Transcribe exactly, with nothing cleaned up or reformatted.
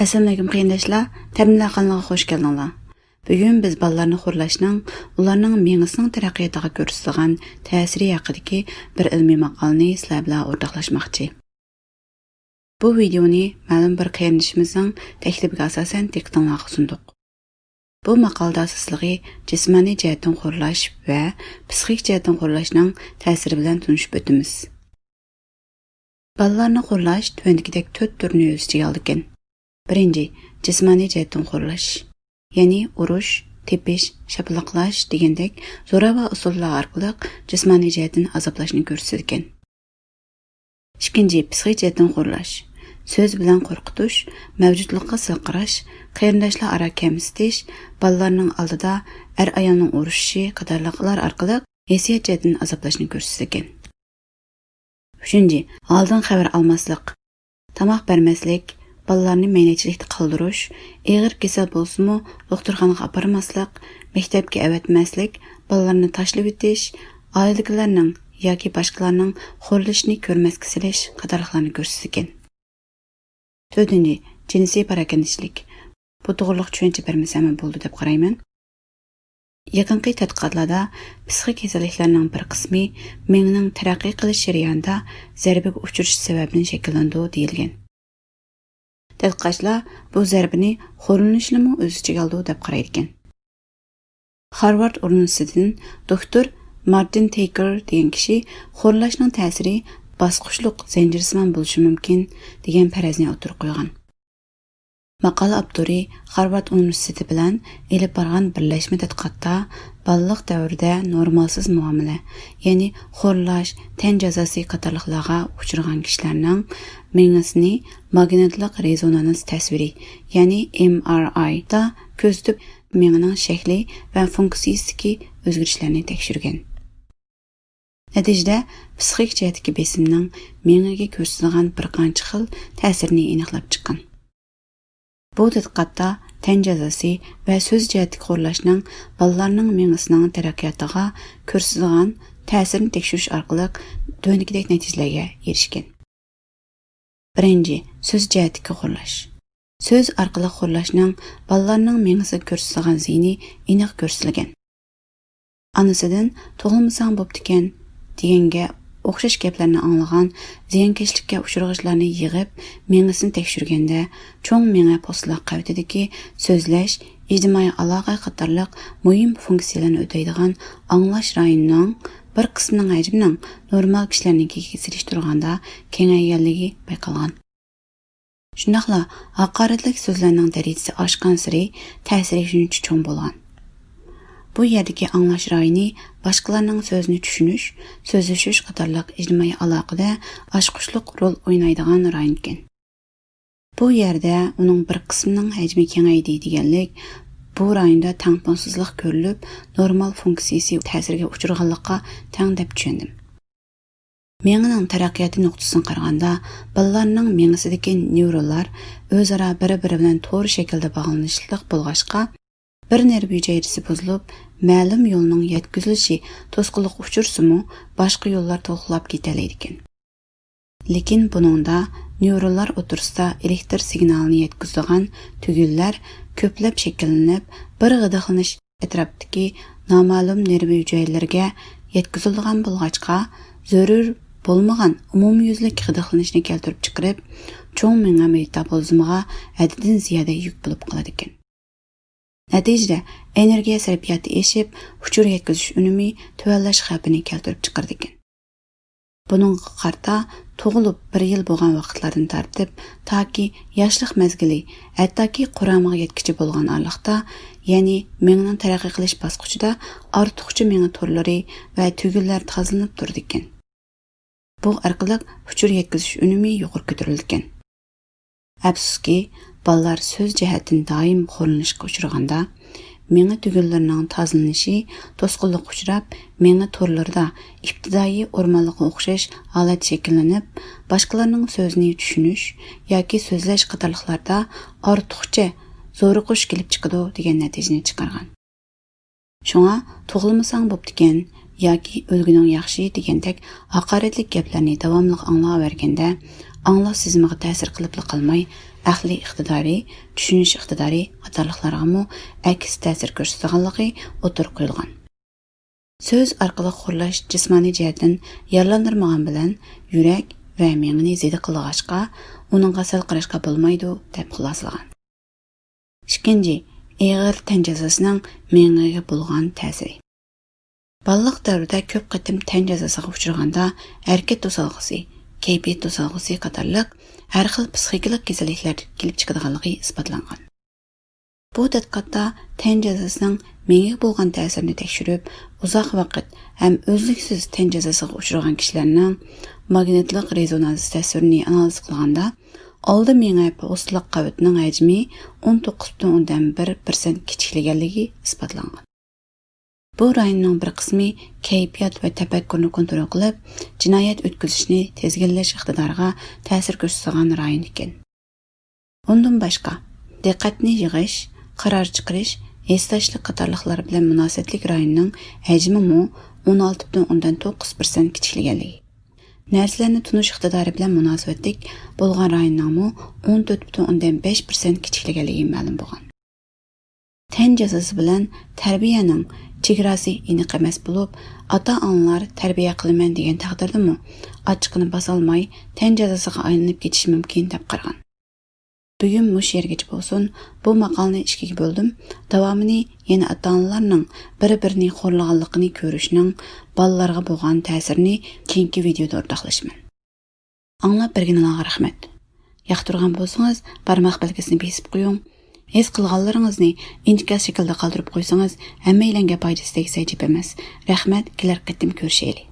ئەسسالامۇئەلەيكۇم قېرىنداشلار، تەلىملەر قانىلىغا خوش كەلدىڭلار. بۈگۈن بىز بالىلارنى خورلاشنىڭ ئۇلارنىڭ مېڭىسىنىڭ تەرەققىياتىغا كۆرسىتىدىغان تەسىرى ھەققىدىكى بىر ئىلمىي ماقالىنى سىلەر بىلەن ئورتاقلاشماقچى. بۇ ۋىدېئونى مەلۇم بىر قېرىندىشىمىزنىڭ تەكلىپىگە ئاساسەن دىققىتىڭلارغا سۇندۇق. بۇ ماقالىدە ئاساسلىقى جىسمانىي جەھەتتىن خورلاش ۋە پسىخىك جەھەتتىن خورلاشنىڭ تەسىرى بىلەن تونۇشۇپ ئۆتىمىز. بالىلارنى خورلاش تۆۋەندىكىدەك تۆت تۈرنى ئۆز ئىچىگە ئالىدىكەن. بىرىنچى، جىسمانىي جەھەتتىن خورلاش. يەنى ئۇرۇش، تېپىش، شاپىلاقلاش دېگەندەك زوراۋان ئۇسۇللار ئارقىلىق جىسمانىي جەھەتتىن ئازابلاشنى كۆرسىتىدىكەن. ئىككىنچى، پسىخىك جەھەتتىن خورلاش. سۆز بىلەن قورقۇتۇش، مەۋجۇتلۇققا سىرقىراش، قېرىنداشلار ئارا كەمسىتىش، بالىلارنىڭ ئالدىدا ئەر-ئايالنىڭ ئۇرۇشۇشى قاتارلىقلار ئارقىلىق ھېسسىيات جەھەتتىن ئازابلاشنى كۆرسىتىدىكەن. ئۈچىنچى، ھالدىن خەۋەر ئالماسلىق. تاماق بەرمەسلىك، بالىلارنى مەينەتچىلىكتە قالدۇرۇش، ئېغىر كېسەل بولسىمۇ دوختۇرخانىغا ئاپارماسلىق، مەكتەپكە ئەۋەتمەسلىك، بالىلارنى تاشلىۋېتىش، ئائىلىدىكىلەرنىڭ ياكى باشقىلارنىڭ خورلىشىنى كۆرمەسكە سېلىش قاتارلىقلارنى كۆرسىتىدىكەن. تۆتىنچى، جىنسىي پاراكەندىچىلىك. بۇ توغرىلىق چۈشەنچە بەرمىسەممۇ بولىدۇ دەپ قارايمەن. يېقىنقى تەتقىقاتلاردا پسىخىك كېسەللىكلەرنىڭ بىر قىسمى مېڭىنىڭ تەرەققىي قىلىش جەريانىدا زەربىگە ئۇچرىشىش سەۋەبىدىن شەكىللىنىدۇ دېيىلگەن. تەتقىقاتچىلار بۇ زەربىنى خورلىنىشنىمۇ ئۆز ئىچىگە ئالىدۇ دەپ قارايدىكەن. خارۋارد ئۇنىۋېرسىتېتىدىن دوكتور مارتىن تېيكېر دېگەن كىشى خورلاشنىڭ تەسىرى باسقۇچلۇق زەنجىرسىمان بولۇشى مۇمكىن دېگەن پەرەزنى ئوتتۇرىغا قويغان. ماقالە ئاپتورى خارۋارد ئۇنىۋېرسىتېتى بىلەن ئېلىپ بارغان بىرلەشمە تەتقىقاتتا بالىلىق دەۋرىدە نورمالسىز مۇئامىلە، يەنى خورلاش، تەن جازاسى قاتارلىقلارغا ئۇچرىغان كىشىلەرنىڭ مېڭىسىنى ماگنىتلىق رېزونانس تەسۋىرى، يەنى ئېم ئار ئاي دا كۆزىتىپ، مېڭىنىڭ شەكلى ۋە فۇنكسىيىسىدىكى ئۆزگىرىشلەرنى تەكشۈرگەن. نەتىجىدە، پسىخىك جەھەتتىكى بېسىمنىڭ مېڭىگە كۆرسىتىدىغان بىر قانچە خىل تەسىرىنى ئېنىقلاپ چىققان. بۇ تەتقىقاتتا تەن جازاسى ۋە سۆز جەھەتتىكى خورلاشنىڭ بالىلارنىڭ مېڭىسىنىڭ تەرەققىياتىغا كۆرسىتىدىغان تەسىرىنى تەكشۈرۈش ئارقىلىق تۆۋەندىكىدەك نەتىجىلەرگە ئېرىشكەن. بىرىنچى، سۆز جەھەتتىكى خورلاش. سۆز ئارقىلىق خورلاشنىڭ بالىلارنىڭ مېڭىسىگە كۆرسىتىدىغان زىيىنى ئېنىق كۆرسىتىلگەن. ئانىسىدىن «تۇغۇلمىساڭ بوپتىكەن» دېگەنگە ئوخشاش گەپلەرنى ئاڭلىغان زىيانكەشلىككە ئۇچرىغۇچىلارنى يىغىپ، مېڭىسىنى تەكشۈرگەندە، چوڭ مېڭە پوستلاق قەۋىتىدىكى سۆزلەش، ئىجتىمائىي ئالاقە قاتارلىق مۇھىم فۇنكسىيەلەرنى ئۆتەيدىغان ئاڭلاش رايونىنىڭ بىر قىسمىنىڭ ھەجمىنىڭ نورمال كىشىلەرنىڭكىگە سېلىشتۇرغاندا كېڭەيگەنلىكى بايقالغان. شۇنداقلا ھاقارەتلىك سۆزلەرنىڭ دەرىجىسى ئاشقانسېرى تەسىرى شۇنچە چوڭ بولغان. بۇ يەردىكى ئاڭلاش رايونى باشقىلارنىڭ سۆزىنى چۈشىنىش، سۆزلىشىش قاتارلىق ئىجتىمائىي ئالاقىدە ئاچقۇچلۇق رول ئوينايدىغان رايون ئىكەن. بۇ يەردە ئۇنىڭ بىر قىسمىنىڭ ھەجمى كېڭەيدى دېگەنلىك، بۇ رايوندا تەڭپۇڭسىزلىق كۆرۈلۈپ، نورمال فۇنكسىيىسى تەسىرگە ئۇچرىغانلىققا تەڭ دەپ چۈشەندىم. مېڭىنىڭ تەرەققىياتى نۇقتىسىدىن قارىغاندا، بالىلارنىڭ مېڭىسىدىكى نېۋرونلار ئۆزئارا بىر-بىرى بىلەن تور شەكلىدە باغلىنىشلىق بولغاچقا، بىر نېرۋا ھۈجەيرىسى بۇزۇلۇپ، مەلۇم يولنىڭ يەتكۈزۈلۈشى توسقۇنلۇققا ئۇچرىسىمۇ، باشقا يوللار تولۇقلاپ كېتەلەيدىكەن. لېكىن بۇنىڭدا نېۋرونلار ئوتتۇرىسىدا ئېلېكتر سىگنالىنى يەتكۈزىدىغان تۈگۈنلەر كۆپلەپ شەكىللىنىپ، بىر غىدىقلىنىش ئەتراپتىكى نامەلۇم نېرۋا ھۈجەيرىلىرىگە يەتكۈزۈلىدىغان بولغاچقا، زۆرۈر بولمىغان ئومۇميۈزلۈك غىدىقلىنىشنى كەلتۈرۈپ چىقىرىپ، چوڭ مېڭە مېتابولىزمىغا ھەددىدىن زىيادە يۈك بولۇپ قالىدىكەن. نەتىجىدە، ئېنېرگىيە سەرپىياتى ئېشىپ، ئۇچۇر يەتكۈزۈش ئۈنۈمى تۆۋەنلەش خەۋپىنى كەلتۈرۈپ چىقىرىدىكەن. بۇنىڭغا قارىتا، تۇغۇلۇپ بىر يىل بولغان ۋاقىتلاردىن تارتىپ، تاكى ياشلىق مەزگىلى، ھەتتاكى قۇرامىغا يەتكۈچە بولغان ئارىلىقتا، يەنى مېڭىنىڭ تەرەققىي قىلىش باسقۇچىدا ئارتۇقچە مېڭە تورلىرى ۋە تۈگۈنلەر تازىلىنىپ تۇرىدىكەن. بۇ ئارقىلىق ئۇچۇر يەتكۈزۈش ئۈنۈمى يۇقىرى كۆتۈرۈلىدىكەن. ئەپسۇسكى، بالىلار سۆز جەھەتتىن دائىم خورلىنىشقا ئۇچرىغاندا، مېڭە تۈگۈنلىرىنىڭ تازىلىنىشى توسقۇنلۇققا ئۇچراپ، مېڭە تورلىرىدا ئىپتىدائىي ئورمانلىققا ئوخشاش ھالەت شەكىللىنىپ، باشقىلارنىڭ سۆزىنى چۈشىنىش ياكى سۆزلەش قاتارلىقلاردا ئارتۇقچە زورۇقۇش كېلىپ چىقىدۇ، دېگەن نەتىجىنى چىقارغان. شۇڭا «تۇغۇلمىساڭ بوپتىكەن» ياكى «ئۆلگىنىڭ ياخشى» دېگەندەك ھاقارەتلىك گەپلەرنى داۋاملىق ئاڭلاۋەرگەندە، ئاڭلاش سېزىمىغا تەسىر قىلىپلا قالماي، ئەقلىي ئىقتىدارى، چۈشىنىش ئىقتىدارى قاتارلىقلارغىمۇ ئەكس تەسىر كۆرسىتىدىغانلىقى ئوتتۇرىغا قويۇلغان. سۆز ئارقىلىق خورلاش جىسمانىي جەھەتتىن يارىلاندۇرمىغان بىلەن يۈرەك ۋە مېڭىنى زېدە قىلغاچقا، ئۇنىڭغا سەل قاراشقا بولمايدۇ، دەپ خۇلاسىلىغان. ئىككىنچى، ئېغىر تەن جازاسىنىڭ مېڭىگە بولغان تەسىرى. بالىلىق دەۋرىدە كۆپ قېتىم تەن جازاسىغا ئۇچرىغاندا، ھەرىكەت توسالغۇسى، كەيپىيات توسالغۇسى قاتارلىق ھەر خىل پسىخىكىلىق كېسەللىكلەر كېلىپ چىقىدىغانلىقى ئىسپاتلانغان. بۇ تەتقىقاتتا تەن جازاسىنىڭ مېڭىگە بولغان تەسىرىنى تەكشۈرۈپ، ئۇزاق ۋاقىت ھەم ئۈزلۈكسىز تەن جازاسىغا ئۇچرىغان كىشىلەرنىڭ ماگنىتلىق رېزونانس تەسۋىرىنى ئانالىز قىلغاندا، ئالدى مېڭە پوستىلىق قەۋىتىنىڭ ھەجمى ئون توققۇز پۈتۈن ئوندىن بىر پىرسەنت كىچىكلىگەنلىكى ئىسپاتلانغان. بۇ رايوننىڭ بىر قىسمى كەيپىيات ۋە تەپەككۇرنى كونترول قىلىپ، جىنايەت ئۆتكۈزۈشنى تىزگىنلەش ئىقتىدارىغا تەسىر كۆرسىتىدىغان رايون ئىكەن. ئۇندىن باشقا، دىققەتنى يىغىش، قارار چىقىرىش، ھېسداشلىق قاتارلىقلار بىلەن مۇناسىۋەتلىك رايوننىڭ ھەجمىمۇ ئون ئالتە پۈتۈن ئوندىن توققۇز پىرسەنت كىچىكلىگەنلىكى، نەرسىلەرنى تونۇش ئىقتىدارى بىلەن مۇناسىۋەتلىك بولغان رايوننىڭمۇ ئون تۆت پۈتۈن ئوندىن بەش پىرسەنت كىچىكلىگەنلىكى مەلۇم بولغان. تەن جازاسى بىلەن تەربىيەنىڭ چېگراسى ئېنىق ئەمەس بولۇپ، ئاتا-ئانىلار تەربىيە قىلىمەن دېگەن تەقدىردىمۇ ئاچچىقىنى باسالماي، تەن جازاسىغا ئايلىنىپ كېتىشى مۇمكىن، دەپ قارىغان. بۈگۈن مۇشۇ يەرگىچە بولسۇن. بۇ ماقالىنى ئىككىگە بۆلدۈم. داۋامىنى يەنە ئاتا-ئانىلارنىڭ بىر-بىرىنى خورلىغانلىقىنى كۆرۈشنىڭ بالىلارغا بولغان تەسىرىنى كېيىنكى ۋىدىيودا ئورتاقلىشىمەن. ئاڭلاپ بەرگىنىڭلارغا رەھمەت. ياقتۇرغان بولسىڭىز، بارماق بەلگىسىنى بېسىپ قويۇڭ. ھېس قىلغانلىرىڭىزنى ئىنكاس شەكلىدە قالدۇرۇپ قويسىڭىز، ھەممەيلەنگە پايدىسى تەگسە ئەجەب ئەمەس. رەھمەت، كېلەر قېتىم كۆرۈشەيلى.